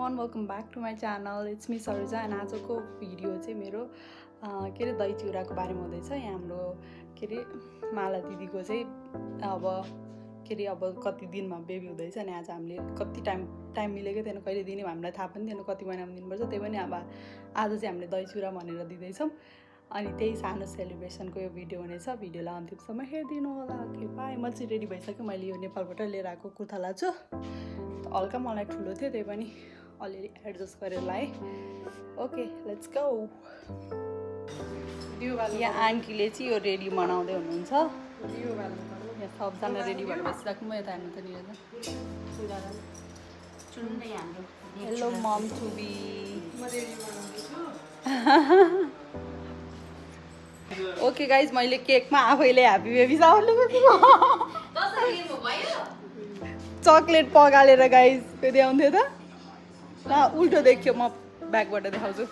everyone, welcome back to my channel. It's me Saruja and आजको video चाहिँ मेरो के रे दही चिउराको बारेमा हुँदैछ। यहाँ हाम्रो के रे माला दिदीको चाहिँ अब कति दिनमा बेबी हुँदैछ अनि आज हामीले कति टाइम मिलेको थिएन, कहिले दिने हामीलाई थाहा पनि थिएन, कति महिनामा दिनुपर्छ। त्यही पनि अब आज चाहिँ हामीले दही चिउरा भनेर दिँदैछौँ अनि त्यही सानो सेलिब्रेसनको यो भिडियो हुनेछ। भिडियोलाई अन्तिमसम्म हेरिदिनु होला। Okay by. म चाहिँ रेडी भइसक्यो। मैले यो नेपालबाट लिएर आएको कुर्ता लाछु, हल्का मलाई ठुलो थियो त्यही पनि अलिअलि एडजस्ट गरेर लाएँ। Okay let's go. यहाँ आन्टीले चाहिँ यो रेडी बनाउँदै हुनुहुन्छ। यहाँ सबजना रेडी भएर बसिसक्नु। म यता हेर्नु त नि hello mom to be. Okay guys, मैले केकमा आफैले ह्याप्पी बेबी सावर लेखेको चक्लेट पगालेर गाइज फेरि आउँथ्यो त ल उल्टो देख्यो। म ब्याकबाट देखाउँछु।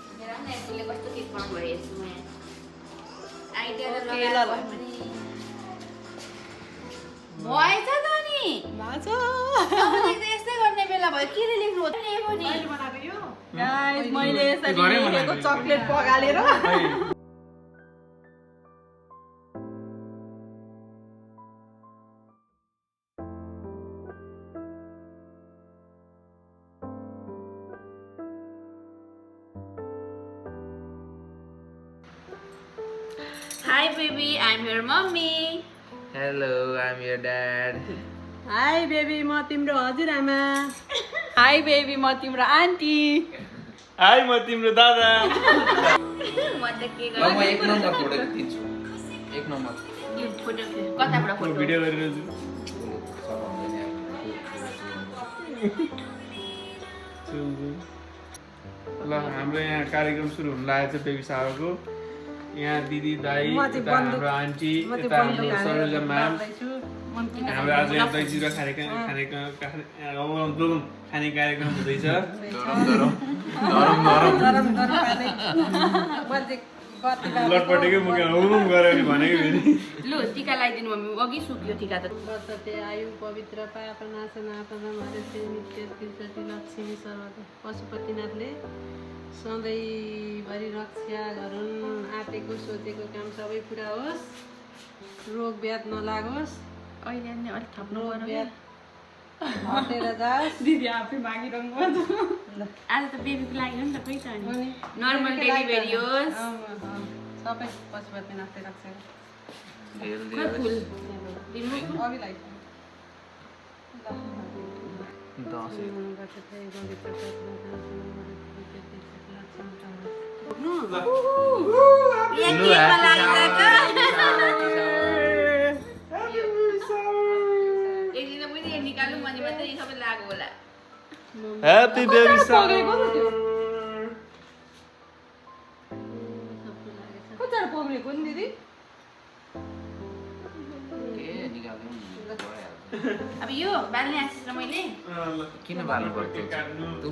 मैले यसरी लेखेको chocolate पगालेर। Hi baby, I'm your mommy. Hello, I'm your dad. Hi baby, म तिम्रो हजुरआमा। हाई बेबी, म तिम्रो आन्टी। हाई, म तिम्रो दादा। म त के ल म एक नम्बर फोटो खिच्छु। एक नम्बर यो फोटो कताबाट फोटो भिडियो गरिरहेछु। ल हाम्रो यहाँ कार्यक्रम सुरु हुन लागेको छ बेबी सावरको। यहाँ दिदी दाई, यता हाम्रो आन्टी, यता हाम्रो सरोजा म्याम। हाम्रो आज दही चिउरा खाने कार्यक्रम हुँदैछ। लटपटेकै मुख गऱ्यो भनेको फेरि लु टीका लगाइदिनु मम्मी। अघि सुक्यो टीका त। वर्षते आयु पवित्र पाप नाशना परमहरसे नित्य त्रिजति लक्ष्मी सर्वदा पशुपतिनाथले सधैँभरि रक्षा गरून्। आँटेको सोचेको काम सबै पुरा होस्, रोग व्याध नलागोस्, अहिले नि अलिक थप्नु रोग पर्यो। व्याध हटेर जाओस्। दिदी आफै मागिरहनु पर्छ। आज त बेबीको लागि हो नि त, कोही छ नि नर्मल डेलिभरी होस्। सबै पशुपतिनाथले रक्षा खोइ फुल दिनु अघि लाइ एकदिन पनि निकाल्नु भने मात्रै सबै लाग्यो होला। ह्यापी बेबी सावर। कतिवटा पग्रेको नि दिदी? अब यो बाल्ने आशिष र मैले किन बाल्नु पर्छ? तँ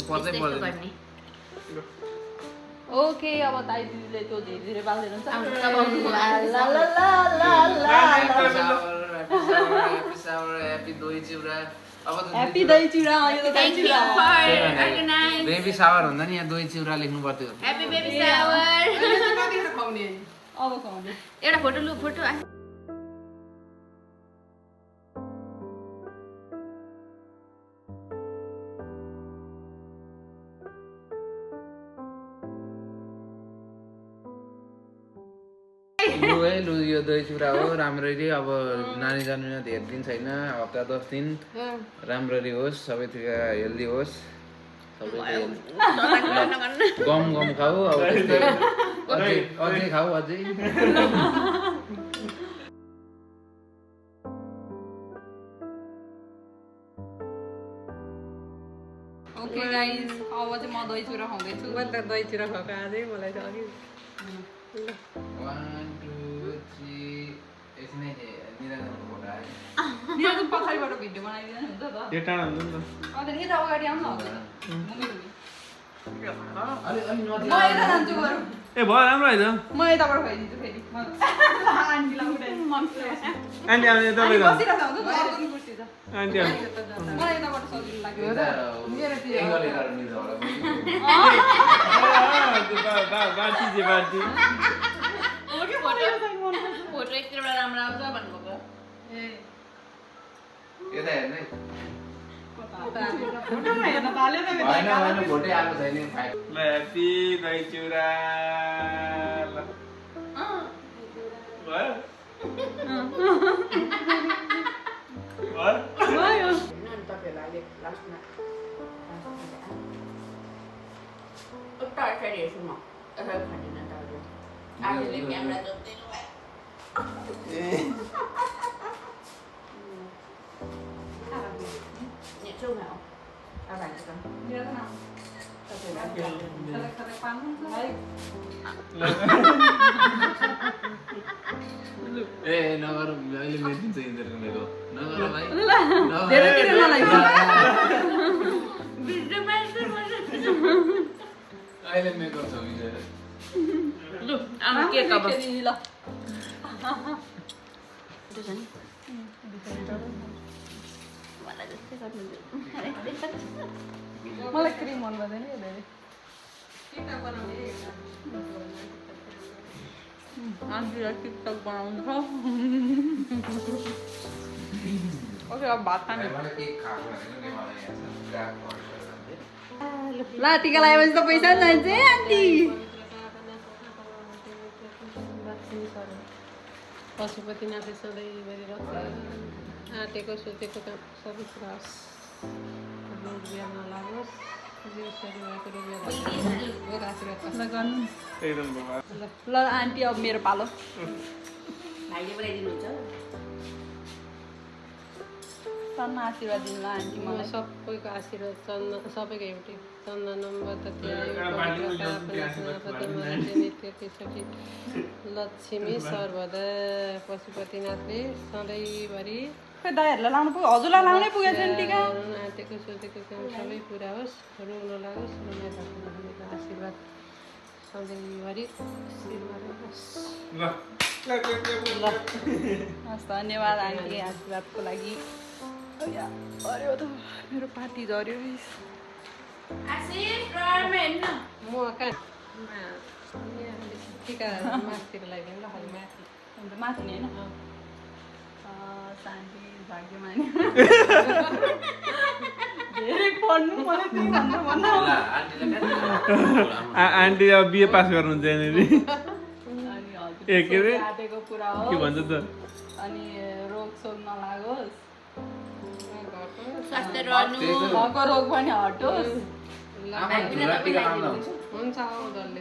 पर्दै यस्तो पर्दैन। गर्ने। ओके अब दाइ दिदीले त्यो धीरे धीरे बाल्दै हुन्छ। दबाउनु ह्यापी सावर, ह्यापी दही चिउरा। अब त ह्यापी दही चिउरा। यो त दही थ्याङ्क यू चिउरा फर अर्गनाइज। बेबी सावर भन्दा नि यहाँ दही चिउरा लेख्नु पर्थ्यो। ह्यापी बेबी सावर। खुवाउने अब खुवाउँदै। एउटा फोटो लु फोटो। लु है लु, यो दही चिउरा हो। राम्ररी अब नानी जन्मिन धेरै दिन छैन, हप्ता 10 दिन। राम्ररी होस्, सबैतिर हेल्दी होस्, सबैले गम खाऊ। अब त्यस्तै अझै खाऊ अझै। ओके गाइज, अब चाहिँ म दही चिउरा खुवाउँदैछु। मैले त दही चिउरा खुवाएको आजै मलाई त अघि 1 2 3 यसमै निराजनको फोटो आयो। निराजन पछाडिबाट भिडियो बनाइदिनु हुन्छ त। यो टाढा हुन्छ नि त। अन्त नि यता अगाडि आउनु न। अलि अलि म यता जान्छु बरु। ए भयो राम्रो होइन म यताबाट खुवाइदिन्छु फेरि आन्टीलाई उठाइदिन्छु आन्टी आउने तपाईँको बसिरहेको छ हुन्छ अर्को कुर्सी छ आन्टी आउने मलाई यताबाट सजिलो लाग्यो मेरोतिर बाटी चाहिँ बाटी फोटो एकतिरबाट राम्रो आउँछ भन्नुभएको यता हेर्नु है। फोटोमा हेर्न थाल्यो त मेरो होइन होइन भोटै आएको छैन ल ह्याप्पी दही चिउरा ल भयो भयो तपाईँहरूलाई लास्टमा टाढी हेर्छु म यसो खाँदिनँ तपाईँले आजले क्यामेरा जोत्दैन छेउमा हो अब हाल्छु मेरो त नाम खतक पार्नु ए नगर अहिले मेटिन्छ यिनीहरूको मेरो नगर भाइ धेरैतिर नलाग्यो अहिले मेकअप छ मिलेर लु आमा के कब ल मलाई जस्तै गर्नुहुन्छ मलाई क्रिम मन पर्दैन क्या धेरै आन्टीलाई टिकटक बनाउँछ ओके अब भात खाने मलाई केक खाएको भनेको नि मलाई यहाँ छ ला टिका लगाएपछि त पैसा जान्छ है आन्टी पशुपतिनाथले सधैँभरि रक्षा आँटेको सोचेको काम सबै कुरा होस् रोग बिहार नलागोस् जीव शरीर भएको रोग बिहार आशीर्वाद ल गर्नु एकदम बाबा ल आन्टी अब मेरो पालो भाइले बनाइदिनुहुन्छ सन्न आशीर्वाद दिनु ल आन्टी मलाई सबैको आशीर्वाद चन्दन सबैको एउटै चन्दनम लक्ष्मी सर्वदा पशुपतिनाथले सधैँभरि खै दाइहरूलाई लाउनु पुग्यो हजुरलाई लाउनै पुगेको छैन टिका आँटेको सोचेको काम सबै पुरा होस् रोग नलागोस् रमाइलो आशीर्वाद सधैँभरि शिरमा रहोस् हस् धन्यवाद आन्टी आशीर्वादको लागि अरे त मेरो पार्टी झऱ्यो आशिष ड्रामा हेर्नु म कहाँ टिका माथितिर लगाइदिनु ल खालि माथि अन्त माथि नै होइन शान्ति भाग्यमानी धेरै पढ्नु मलाई त्यही भन्दा भन्दा आन्टी अब बिए पास गर्नुहुन्छ यहाँनिर अनि ए, के अरे? हजुर आँटेको कुरा हो के भन्छ त अनि रोग सोग नलागोस् स्वास्थ्य रहनु भएको रोग पनि हटोस् हुन्छ हौ जसले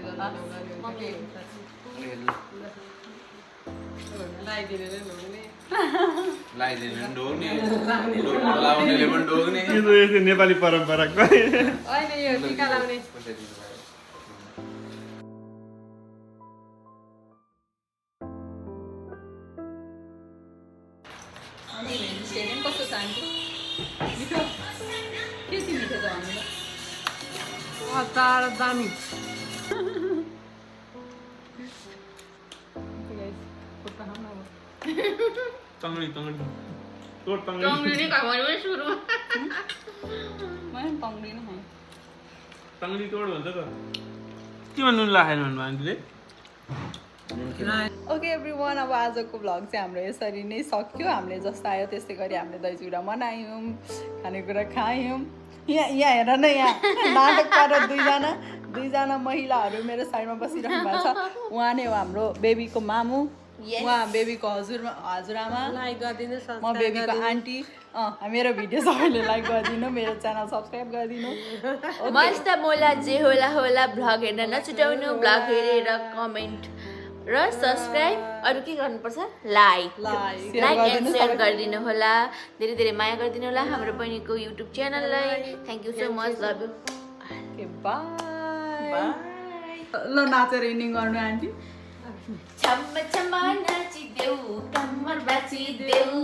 लगाइदिने नहुने लगाइदिनु पनि ढोग्ने लाउनेले पनि ढोग्ने यो त यस्तै नेपाली परम्पराको होइन यो टिका लाउने भेजिटेरियन कस्तो छ आन्टी मिठो के चाहिँ मिठो छ भन्नु अचार दामी तङ्गडी तङ्गडी तोड तङ्गडी टङ्ग्रिने खायो सुरुमा मैले तङ्ग्री नै खाएँ तङ्गडी तोड भन्छ त केमा नुन लाखेन भन्नु आन्टीले ओके एभ्रिवान अब आजको भ्लग चाहिँ हाम्रो यसरी नै सक्यो हामीले जस्तो आयो त्यस्तै गरी हामीले दही चिउरा बनायौँ खानेकुरा खायौँ यहाँ हेर न यहाँ नाटक गरेर दुईजना महिलाहरू मेरो साइडमा बसिरहनु भएको छ उहाँ नै हो हाम्रो बेबीको मामु उहाँ बेबीको हजुरआमा लाइक गरिदिनु म बेबीको आन्टी मेरो भिडियो सबैले लाइक गरिदिनु मेरो च्यानल सब्सक्राइब गरिदिनु मस्त मोला जे होला होला भ्लग हेर्न नछुटाउनु भ्लग हेरेर कमेन्ट र सब्सक्राइब अरू के गर्नुपर्छ लाइक एन्ड सेयर गरिदिनु होला धेरै धेरै माया गरिदिनु होला हाम्रो बहिनीको युट्युब च्यानललाई thank you so much love you okay by ल नाचेर इन्डिङ गर्नु आन्टी छम्म छम्म नाचिदेऊ कम्मर बाचिदेऊ